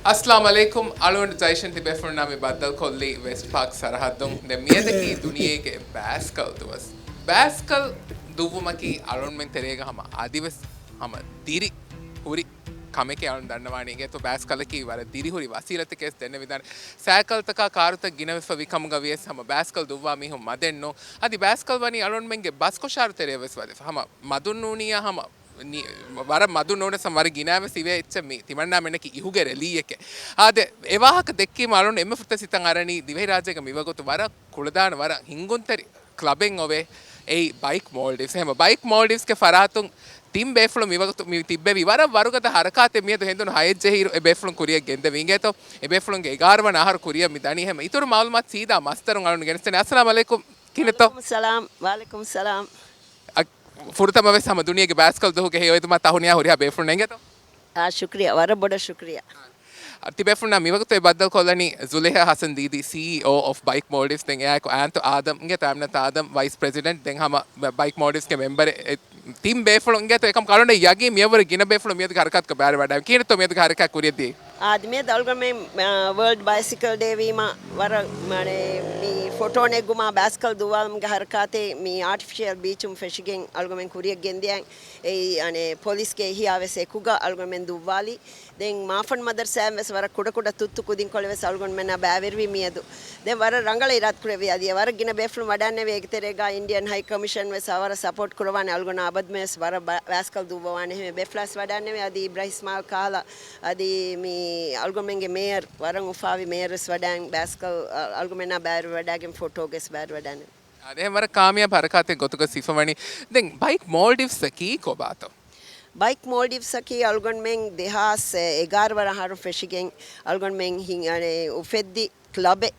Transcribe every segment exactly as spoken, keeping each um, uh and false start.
އައްސަލާމު ޢަލައިކުމް. އަޅުގަނޑު ޖައިޝަން ތިބޭފުޅުންނާ މި ބައްދަލުކޮށްލީ ވެސްޓް ޕާކް ސަރަހައްދުން. ދެން މިއަދަކީ ދުނިޔޭގެ ބާސްކަލް ދުވަސް. ބާސްކަލް ދުއްވުމަކީ އަޅުންމެން ތެރޭގަ ހަމަ އަދިވެސް ހަމަ ދިރި ހުރި ކަމެކޭ އަޅުން ދަންނަވާނީ. އިނގޭތޯ ބާސްކަލަކީ ވަރަށް ދިރިހުރި ވަސީލަތެކޭސް ދެންނެވިދާނެ. ސައިކަލްތަކާ ކާރުތައް ގިނަވެފަ ވި ކަމުގަ ވިޔަސް ހަމަ ބާސްކަލް ދުއްވާ މީހުން މަދެއް ނޫން. އަދި ބާސްކަލް ވަނީ އަޅުންމެންގެ ބަސްކޮށާރު ތެރެއަށް ވެސް ވަދެފަ. ހަމަ މަދުން ނޫނިއްޔާ ހަމަ ނި-، ވަރަށް މަދުން ނޫނަސް ހަމަ ވަރަށް ގިނަވެސް އިވޭ އެއްޗެއް މި ތިމަންނާ މެންނަކީ އިހުގެ ރެލީއެކޭ. އާދެ، އެ ވާހަކަ ދެއްކީމަ އަޅުން އެންމެ ފުރަތަމަ ހިތަށް އަރަނީ ދިވެހިރާއްޖޭގަ މިވަގުތު ވަރަށް ކުޅަދާނަ ވަރަށް ހިންގުންތެރި ކްލަބެއް އޮވޭ. އެއީ ބައިކް މޯލްޑިވްސް. ހަމަ ބައިކް މޯލްޑިވްސްގެ ފަރާތުން ތިން ބޭފުޅުން މިވަގުތު މި ތިއްބެވި. ވަރަށް ވަރުގަދަ ހަރަކާތެއް މިއަދު ހެނދުނު ހައެއް ޖެހިއިރު އެ ބޭފުޅުން ކުރިޔަށް ގެންދެވި. އިނގޭތޯ އެ ބޭފުޅުންގެ އެގާރަ ވަނަ އަހަރު ކުރިޔަށް މި ދަނީ. ހަމަ އިތުރު މައުލޫމާތު ސީދާ މަސްދަރުން އަޅުން ގެނެސްދެނީ. އައްސަލާމު ޢަލައިކުމް. ކިހިނެއްތޯ؟ ވަޢަލައިކުމް ސަލާމް. ވަޢަލައިކުމް ސަލާމް. އަ، ފުރަތަމަ ވެސް ހަމަ ދުނިޔޭގެ ބާސްކަލް ދުވަހުގެ ހެޔޮއެދުމާ ތަހުނިޔާ ހުރިހާ ބޭފުޅުންނަށް އިނގޭތޯ؟ އާ، ޝުކްރިޔާ. ވަރަށް ބޮޑަށް ޝުކްރިޔާ. އަ، ތިބޭފުޅުންނާ މިވަގުތު އެ ބައްދަލުކޮށްލަނީ ޒުލޭހާ ހަސަން ދީދީ، ސީއީއޯ އޮފް ބައިކް މޯލްޑިވްސް. ދެން އެއާއެކު އާންތު އާދަމް، އިނގޭތޯ އާމިނަތު އާދަމް، ވައިސް ޕްރެޒިޑެންޓް. ދެން ހަމަ ބައިކް މޯލްޑިވްސްގެ މެމްބަރެއް. އެ ތިން ބޭފުޅުން އިނގޭތޯ އެކަމަކު އަޅުގަނޑަށް ޔަގީން މިއަށްވުރެ ގިނަ ބޭފުޅުން މިއަދުގެ ހަރަކާތުގަ ބައިވެރިވަޑައި. ކިހިނެއްތޯ މިއަދުގެ ހަރަކާތް ކުރިޔަށްދީ؟ އާދެ، މިއަދު އަޅުގަނޑުމެން، އާ، ވަރަލްޑް ބައިސިކަލް ޑޭ ވީމަ، ވަރަށް، މާނަ، މި ފޮޓޯ ނެއްގުމާ ބާސްކަލް ދުއްވާލުމުގެ ހަރަކާތެއް މި އާޓިފިޝިއަލް ބީޗުން ފެށިގެން އަޅުގަނޑުމެން ކުރިޔަށް ގެންދިޔަ. އެއީ، އަނެއް، ޕޮލިސްގެ އެހީއާ ވެސް އެކުގަ އަޅުގަނޑުމެން ދުއްވާލި. ދެން މާފަން މަދަރުސާއިން ވެސް ވަރަށް ކުޑަކުޑަ ތުއްތު ކުދިންކޮޅެއް ވެސް އަޅުގަނޑުމެންނާ ބައިވެރިވި މިއަދު. ދެން ވަރަށް ރަނގަޅަށް އިރާދަކުރެއްވި. އަދި ވަރަށް ގިނަ ބޭފުޅުން ވަޑާންނެވި. އޭގެ ތެރޭގަ އިންޑިއަން ހައި ކޮމިޝަން ވެސް ވަރަށް ސަޕޯޓް ކުރައްވާނެ. އަޅުގަނޑު އަބަދުމެ ވެސް ވަރަށް ބަ-، ބާސްކަލް ދުއްވަވާނެ. އެހެން ބޭފުޅާސް ވަޑާންނެވި. އަދި އިބްރާހިމް އިސްމާއިލް ކަހަލަ، އަދި މި އަޅުގަނޑުމެންގެ މޭޔަރ ވަރަށް އުފާވި މޭޔަރ ވެސް ވަޑާން ބާސްކަލް، އަ-، އަޅުގަނޑުމެންނާ ބައިވެރިވަޑާގެން ފޮޓޯގެސް ބައިވެރިވަޑާނެ. އާދެ، އެހެން ވަރަށް ކާމިޔާބު ހަރަކާތެއް ގޮތުގަ ސިފަވަނީ. ދެން ބައިކް މޯލްޑިވްސްއަކީ ކޮބާތޯ؟ ބައިކް މޯލްޑިވްސްއަކީ އަޅުގަނޑުމެން ދެހާސް އެގާރަ ވަރަށް އަހަރު ފެށިގެން އަޅުގަނޑުމެން ހިނގ-، އަނެއް، އުފެއްދި ކްލަބެއް،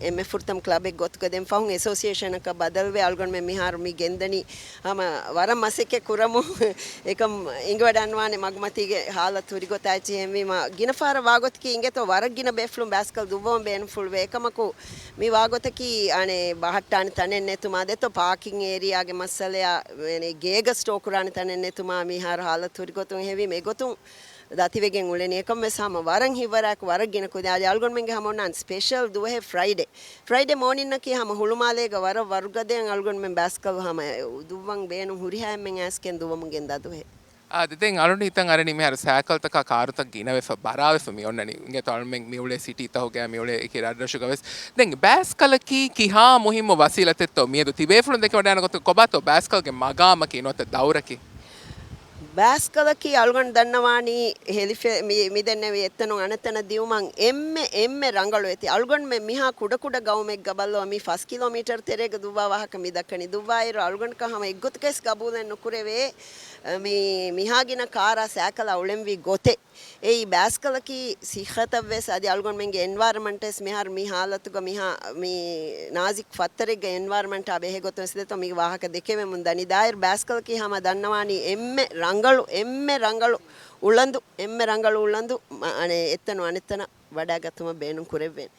އެންމެ ފުރަތަމަ ކްލަބެއް ގޮތުގަ. ދެން ފަހުން އެސޯސިއޭޝަނަކަށް ބަދަލުވެ އަޅުގަނޑުމެން މިހާރު މި ގެންދަނީ. ހަމަ ވަރަށް މަސައްކަތް ކުރަމު އެކަމް އިނގިވަޑަންވާނެ މަގުމަތީގެ ހާލަތު ހުރި ގޮތާ އެއްޗެހި. އެހެންވީމަ ގިނަ ފަހަރަށް ވާގޮތަކީ އިނގޭތޯ ވަރަށް ގިނަ ބޭފުޅުން ބާސްކަލް ދުއްވަމުން ބޭނުންފުޅުވޭ. އެކަމަކު މި ވާގޮތަކީ، އަނެއް، ބަހައްޓާނެ ތަނެއް ނެތުމާ ދެތޯ، ޕާކިން އޭރިއާގެ މައްސަލަޔާ، އަނެއް، ގޭގަ ސްޓޯ ކުރާނެ ތަނެއް ނެތުމާ މިހާރު ހާލަތު ހުރި ގޮތުން. އެހެންވީމަ އެގޮތުން ދަތިވެގެން އުޅެނީ. އެކަމް ވެސް ހަމަ ވަރަށް ހިތްވަރާއެކު ވަރަށް ގިނަ ކުދިން. އަދި އަޅުގަނޑުމެންގެ ހަމަ އޮންނާނެ ސްޕެޝަލް ދުވަހެއް ފްރައިޑޭ. ފްރައިޑޭ މޯނިންއަކީ ހަމަ ހުޅުމާލޭގަ ވަރަށް ވަރުގަދައިން އަޅުގަނޑުމެން ބާސްކަލް ހަމަ ދުއްވަން ބޭނުން ހުރިހާ އެންމެން އައިސްގެން ދުއްވަމުން ގެންދާ ދުވަހެއް. އާދެ، ދެން އަޅުން ހިތަށް އަރަނީ މިހާރު ސައިކަލްތަކާ ކާރުތައް ގިނަވެފަ ބަރާވެފަ މި އޮންނަނީ. އިނގޭތޯ އަޅުމެން މި އުޅޭ ސިޓީތަކުގަ މި އުޅޭ އެކި ރަށްރަށުގަ ވެސް. ދެން ބާސްކަލަކީ ކިހާ މުހިއްމު ވަސީލަތެއްތޯ މިއަދު ތިބޭފުޅުން ދެކެވަޑައިގަންނަ ގޮތުން ކޮބާތޯ ބާސްކަލްގެ މަގާމަކީ ނުވަތަ ދައުރަކީ؟ ބާސްކަލަކީ އަޅުގަނޑު ދަންނަވާނީ ހެލިފެ-، މި-، މިދެންނެވި އެއްތަނުން އަނެއްތަނަށް ދިއުމަށް އެންމެ، އެންމެ ރަނގަޅު އެތި. އަޅުގަނޑުމެން މިހާ ކުޑަކުޑަ ގައުމެއްގަ ބައްލަވާ މި ފަސް ކިލޯމީޓަރ ތެރޭގަ ދުއްވާ ވާހަކަ މި ދައްކަނީ. ދުއްވާއިރު އަޅުގަނޑަކަށް ހަމަ އެއްގޮތަކަސް ގަބޫލެއް ނުކުރެވޭ، މި، މިހާ ގިނަ ކާރާ ސައިކަލާ އުޅެންވީ ގޮތެއް. އެއީ ބާސްކަލަކީ ސިއްހަތަށްވެސް އަދި އަޅުގަނޑުމެންގެ އެންވަޔަރަމަންޓަށް ވެސް މިހާރު މި ހާލަތުގަ މިހާ މި ނާޒިކު ފައްތަރެއްގަ އެންވަޔަރަމަންޓާ ބެހޭ ގޮތުން ވެސް ދެތޯ މި ވާހަކަ ދެކެވެމުން ދަނީ. ދާއިރު ބާސްކަލަކީ ހަމަ ދަންނަވާނީ އެންމެ ރަނގަޅު، އެންމެ ރަނގަޅު އުޅަނދު، އެންމެ ރަނގަޅު އުޅަނދު މަ-، އަނެއް އެއްތަނުން އަނެއްތަނަށް ވަޑައިގަތުމަށް ބޭނުން ކުރެވޭނެ.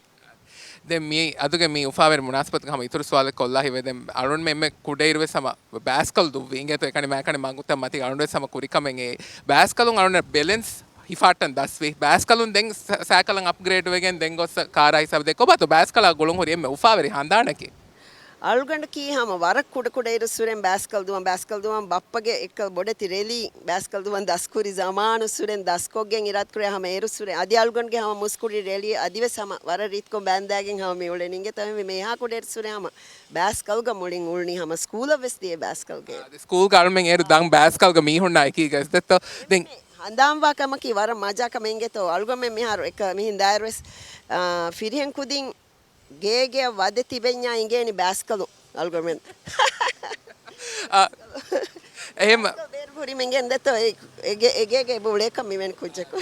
ދެން މި އަދުގެ މި އުފާވެރި މުނާސަބަތުގަ ހަމަ އިތުރު ސުވާލެއް ކޮށްލާ ހިތްވޭ. ދެން އަޅުންމެ އެންމެ ކުޑައިރު ވެސް ހަމަ ބާސްކަލް ދުއްވި އިނގޭތޯ އެކަނި މާކަނި މަގުތައް މަތީގަ އަޅުން ވެސް ހަމަ ކުރި ކަމެއް. އެ ބާސްކަލުން އަޅުން ބެލެންސް ހިފާއްޓަން ދަސްވި. ބާސްކަލުން ދެން ސަ-، ސައިކަލަށް އަޕްގްރޭޑް ވެގެން ދެން ގޮސް ކާރާ ހިސާބު ދޭ. ކޮބާތޯ ބާސްކަލާ ގުޅުން ހުރި އެންމެ އުފާވެރި ހަނދާނަކީ؟ އަޅުގަނޑަކީ ހަމަ ވަރަށް ކުޑަކުޑަ އިރުއްސުރެން ބާސްކަލް ދުވަން، ބާސްކަލް ދުވަން ބައްޕަގެ އެއްކަލަ ބޮޑެތި ރެލީ ބާސްކަލް ދުވަން ދަސްކުރި ޒަމާނުއްސުރެން ދަސްކޮށްގެން އިރާދަކުރޭ ހަމަ އިރުއްސުރެން. އަދި އަޅުގަނޑުގެ ހަމަ މުސްކުޑި ރެލީ އަދިވެސް ހަމަ ވަރަށް ރީތިކޮށް ބައިންދާގެން ހަމަ މި އުޅެނީ. އިނގޭތޯ މި މިހާ ކުޑަ އިރުއްސުރެން ހަމަ ބާސްކަލްގަ މުޅިން އުޅުނީ ހަމަ ސްކޫލަށް ވެސް ދިޔަ ބާސްކަލްގައި. އާ، ސްކޫލްގަ އަޅުމެން އޭރު ދަން ބާސްކަލްގަ މީހުންނާ އެކީގަ ދެތޯ. ދެން ހަނދާންވާ ކަމަކީ ވަރަށް މަޖާ ކަމެއް އިނގޭތޯ. އަޅުގަނޑުމެން މިހާރު އެކަ މިހިން ދާއިރު ވެސް، އާ، ފިރިހެން ކުދިން ގޭގެއަށް ވަދެ ތިބެންޏާ އިނގޭނީ ބާސްކަލު އަޅުގަނޑުމެން. އާ، އެހެން ބޭރު ހުރި މިނގެން ދެތޯ އެ-، އެގޭ-، އެގޭގެ އެބަ އުޅޭކަން މިވެނި ކުއްޖަކު.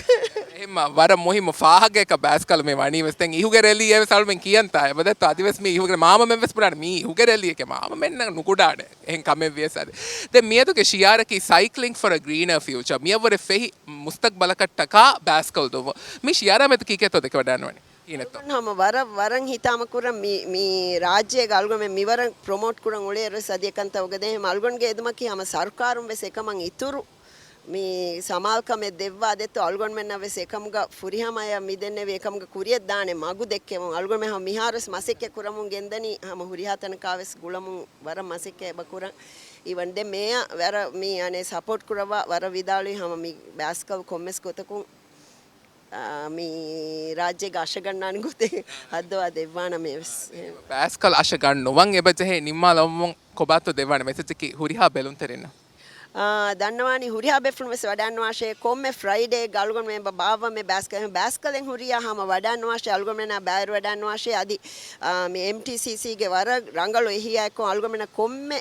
އެހެން ވަރަށް މުހިއްމު ފާހަގައަކަށް ބާސްކަލު މި ވަނީ ވެސް. ދެން އިހުގެ ރެލީ އެވެސް އަޅުމެން ކިޔަންތާ އެބަ ދެތޯ. އަދިވެސް މި އިހުގެ މާމަމެން ވެސް ބުނާނެ މީ އިހުގެ ރެލީއެކޭ މާމަމެންނަށް ނުކުޑާނެ. އެހެން ކަމެއް ވިޔަސް އަދި. ދެން މިއަދުގެ ޝިއާރަކީ Cycling for a Greener Future. މިއަށްވުރެ ފެހި މުސްތަގްބަލަކަށްޓަކާ ބާސްކަލް ދުއްވުން. މި ޝިއާރާ މެދު ކީކޭތޯ ދެކެވަޑައިނުވަނީ؟ ކިހިނެއްތޯ؟ ހަމަ ވަރަށް، ވަރަށް ހިތާމަ ކުރަން މި، މި ރާއްޖޭގަ އަޅުގަނޑުމެން މިވަރަށް ޕްރޮމޯޓް ކުރަން އުޅޭ ރަސް އަދި އެކަންތައް އުގަދޭ. ހަމަ އަޅުގަނޑުގެ އެދުމަކީ ހަމަ ސަރުކާރުން ވެސް އެކަމަށް އިތުރު މި ސަމާލުކަމެއް ދެއްވާ ދެއްތޯ އަޅުގަނޑުމެންނަށް ވެސް އެކަމުގަ ފުރިހަމަޔަށް މިދެންނެވި އެކަމުގަ ކުރިޔަށް ދާނެ މަގު ދެއްކެވުން. އަޅުގަނޑުމެން ހަމަ މިހާރުވެސް މަސައްކަތް ކުރަމުން ގެންދަނީ ހަމަ ހުރިހާ ތަނަކާވެސް ގުޅަމުން ވަރަށް މަސައްކަތް އެބަ ކުރަން. އިވަން ދެން މޭޔަ ވަރަށް މި އަނެއް ސަޕޯޓް ކުރައްވާ ވަރަށް ވިދާޅުވި ހަމަ މި ބައިސްކަލް ކޮންމެސް ގޮތަކުން އާ، މި ރާއްޖޭގަ އަށަ ގަންނާނެ ގޮތެއް ހައްދަވާ ދެއްވާނަމޭވެސް. ބައިސްކަލް އަށަ ގަންނުވަން އެބަޖެހޭ ނިންމާލައްވަމުން ކޮބާތޯ ދެއްވާނެ މެސެޖަކީ ހުރިހާ ބެލުންތެރިންނަށް؟ އާ، ދަންނަވާނީ ހުރިހާ ބޭފުޅުން ވެސް ވަޑައިންނަވާށޭ، ކޮންމެ ފްރައިޑޭ އަޅުގަނޑުމެން ބާއްވަމޭ ބައިސްކަލް، ބައިސްކަލެއް ހުރިޔާ ހަމަ ވަޑައިންނަވާށޭ، އަޅުގަނޑުމެންނާ ބައިވެރިވަޑައިންނަވާށޭ. އަދި، އާ، މި އެމްޓީސީސީގެ ވަރަށް ރަނގަޅު އެހީއާއެކު އަޅުގަނޑުމެންނަށް ކޮންމެ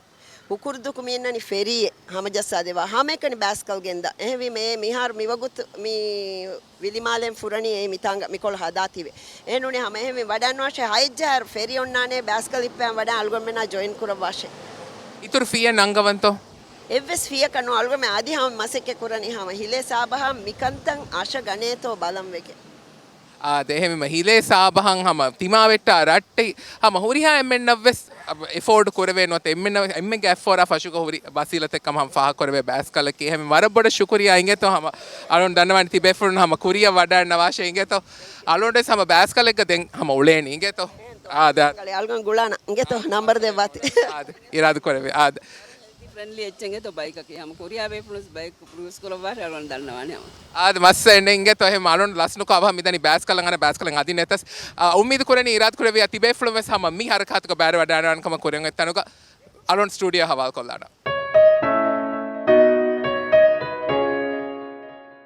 ހުކުރުދުކު މިއަންނަނީ ފެރީއެއް ހަމަޖައްސާދެއްވާ. ހަމައެކަނި ބައިސްކަލް ގެންދާ. އެހެންވީމަ އޭ މިހާރު މިވަގުތު މި ވިލިމާލެން ފުރަނީ އޭ މިތާނގަ މިކޮޅު ހަދާތީވެ. އެހެންނޫނީ ހަމަ އެހެންވެ ވަޑައިންނަވާށޭ، ހައެއްޖަހާއިރު ފެރީ އޮންނާނޭ ބައިސްކަލް ހިއްޕައި ވަޑައި އަޅުގަނޑުމެންނާ ޖޮއިން ކުރައްވާށޭ. އިތުރު ފީއެއް ނަންގަވަންތޯ؟ އެއްވެސް ފީއަކަށް ނޫން. އަޅުގަނޑުމެން އަދި ހަމަ މަސައްކަތް ކުރަނީ ހަމަ ހިލޭ ސާބަހަށް މިކަންތައް އަށަ ގަނޭތޯ ބަލަން ވެގެން. އާދެ، އެހެންވީމަ ހިލޭ ސާބަހަށް ހަމަ ތިމާވެއްޓާ ރައްޓެހި ހަމަ ހުރިހާ އެންމެންނަށްވެސް އެފޯޑް ކުރެވޭ ނުވަތަ އެންމެންނަށް، އެންމެންގެ އަތްފޯރާ ފަށުގަ ހުރި ވަސީލަތެއް ކަމަށް ހަމަ ފާހަގަކުރެވޭ ބައިސްކަލަކީ. އެހެންވީމަ ވަރަށް ބޮޑަށް ޝުކުރިއްޔާ އިނގޭތޯ ހަމަ އަޅުން ދަންނަވާނީ ތިބޭފުޅުން ހަމަ ކުރިއަށް ވަޑައިންނަވާށޭ އިނގޭތޯ. އަޅުންވެސް ހަމަ ބައިސްކަލެއްގަ ދެން ހަމަ އުޅޭނީ އިނގޭތޯ. އާދެ، އާދެ. އަޅުގަނޑު ގުޅާނަ އިނގޭތޯ ނަންބަރު ދެއްވާތި. އާދެ، އިރާދަ ކުރެވޭ. އާދެ. ފްރެންޑްލީ އެއްޗެއް އިނގޭތޯ ބައިކަކީ. ހަމަ ކުރިއާ ބޭފުޅުން ބައިކް ޔޫސް ކުރައްވާށޭ އަޅުގަނޑު ދަންނަވާނެ ހަމަ. އާދެ، މައްސަލައެއް ނެތް އިނގޭތޯ. އެހެން އަޅުން ލަސްނުކޮށް އަވަހަށް މިދަނީ ބައިސްކަލަށް އަނެއް ބައިސްކަލެއް އަދި ނެތަސް. އާ، އުއްމީދު ކުރަނީ އިރާދަ ކުރެއްވިއްޔާ ތިބޭފުޅުން ވެސް ހަމަ މި ހަރަކާތުގަ ބައިވެރިވަޑައިގަންނަވާނެ ކަމަށް ކުރިއަށް އޮތް ތަނުގަ އަޅުން ސްޓޫޑިއޯ ހަވާލުކޮށްލާނަން.